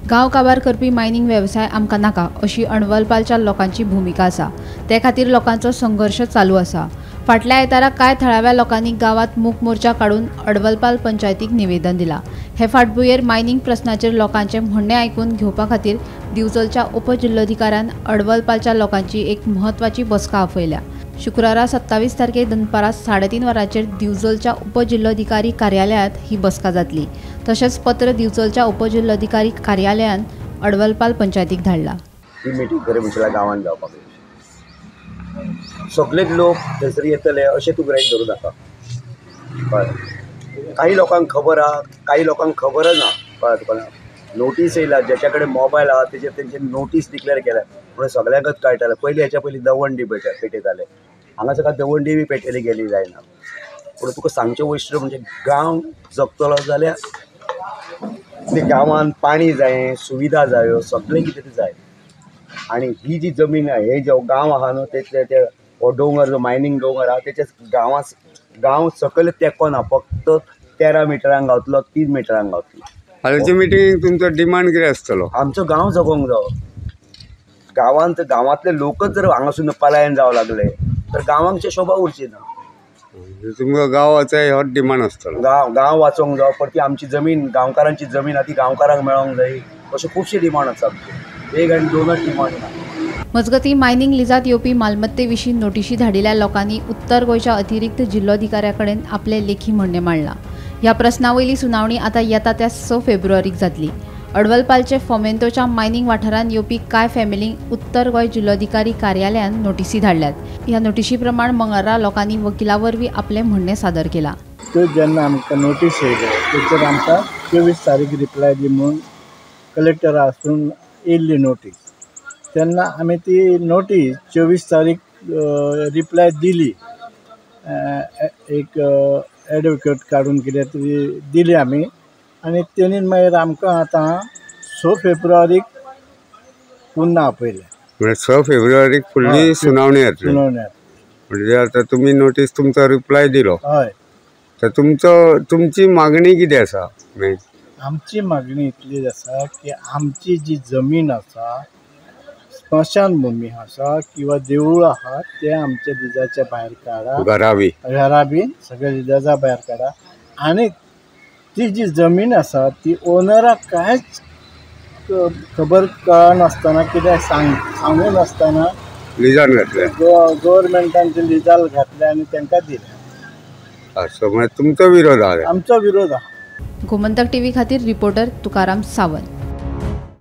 गांव काबार करपी मायनिंग वेवसाय आमकां नाका अशी अडवलपालच्या लोकांची भुमिका आसा. ते खातीर लोकांचो संघर्श चालू आसा. फाटल्या आयतारा कांय थळाव्या लोकांनी गांवांत मूक मोर्चा काडून अडवलपाल पंचायतीक निवेदन दिलां. हे फाटभुंयेर मायनिंग प्रस्नाचेर लोकांचें म्हणणें आयकून घेवपा खातीर दिवचलच्या उपजिल्लोधिकाऱ्यान अडवलपालच्या लोकांची एक म्हत्वाची बसका आपयल्या. शुक्रारा 27 तारखेक दनपारां 3:30 वरांचेर दिवचलच्या उपजिल्लोधिकारी कार्यालयांत ही बसका जातली. तशेंच पत्र दिवचलच्या उपजिल्लोधिकारी कार्यालयान अडवलपाल पंचायतीक धाडला. ही मिटींग खरें म्हणल्यार गांवांत जावपाक जाय. सगळेच लोक थंयसर येतले अशें तूं गृहीत धरूं नाका. कळ्ळें? काही लोकांक खबर आहा, काही लोकांक खबरच ना. कळ्ळें तुका? नोटीस येयला, ज्याच्या कडेन मोबायल आहा तेजेर तेंचे नोटीस डिक्लेर केल्या म्हणून सगळ्यांकच कळटालें. पयलीं हेच्या पयलीं दवंडी पेटयताले, हांगा सगळ्या दवंडी बी पेटयली गेली जायना. पूण तुका सांगचें वैश्ट म्हणजे गांव जगतलो जाल्यार ते गांवांत पाणी जाय, सुविधा जायो, सगळें कितें तें जाय. आनी ही जी जमीन आहा, हे जो गांव आहा न्हू, ते हो दोंगर जो मायनींग दोंगर आहा तेच्या गांवां गांव सकयल तेंको ना, फक्त 13 मिटरांक गावतलो, 3 मिटरांक गावतलो. फाल्यांचे मिटींगेक तुमचो डिमांड कितें आसतलो? आमचो गांव जगोवंक जावो. गांवांत गांवांतले लोकच जर हांगासून पलायन जावं लागले तर गांवांक शोभा उरची ना. तुमकां गांवाचो हो डिमांड आसतलो. गांव गांव वाचोवंक जावो, परती आमची जमीन, गांवकारांची जमीन आहा ती गांवकारांक मेळोंक जाय. अशे खुबशे डिमांड आसा आमचे, एक आनी दोनच डिमांड ना. मजगतीं, मायनिंग लिजांत येवपी मालमत्ते विशीं नोटिशी धाडिल्ल्या लोकांनी उत्तर गोंयच्या अतिरिक्त जिल्लोधिकाऱ्या कडेन आपलें लेखी म्हणणें मांडलां. ह्या प्रस्ना वयली सुनावणी आतां येता त्या 6 फेब्रुवारीक जातली. अडवलपालचे फोमेंतोच्या मायनिंग वाठारांत येवपी कांय फॅमिलींक उत्तर गोंय जिल्लोधिकारी कार्यालयान नोटिसी धाडल्यात. ह्या नोटिशी प्रमाण मंगळारा लोकांनी वकिला वरवीं आपलें म्हणणें सादर केलां. त्यो जेन्ना आमकां नोटीस येयले तेचेर आमकां 24 तारीख रिप्लाय दी म्हूण कलेक्टरा आसून येयल्ली नोटीस. तेन्ना आमी ती नोटीस 24 तारीख रिप्लाय दिली, एक एडवोकेट काडून कितें तरी दिली आमी. आनी तेणी मागीर आमकां आतां 6 फेब्रुवारीक पुन्हा आपयलें. म्हणजे 6 फेब्रुवारीक फुडली सुनावणी जातली. सुनावणी म्हणजे आतां तुमी नोटीस तुमचो रिप्लाय दिलो, हय, तर तुमचो तुमची मागणी कितें आसा? आमची मागणी इतलीच आसा की आमची जी जमीन आसा, स्मशानभूमी आसा किंवा देवूळ आहा, ते आमच्या लिजाच्या भायर काडा, घरा बी सगळे लिजाच्या भायर काडा. आनी ती जी जमीन आसा ती ओनराक कांयच खबर कळनासतना, कितें सांगू नासतना लिजान घातलें, गव्हर्मेंटान ते लिजाल घातलें आनी तांकां दिलें. असो म्हणजे तुमचो विरोध आहा? आमचो विरोध आहा. गोमंतक टीव्ही खातीर रिपोर्टर तुकाराम सावंत.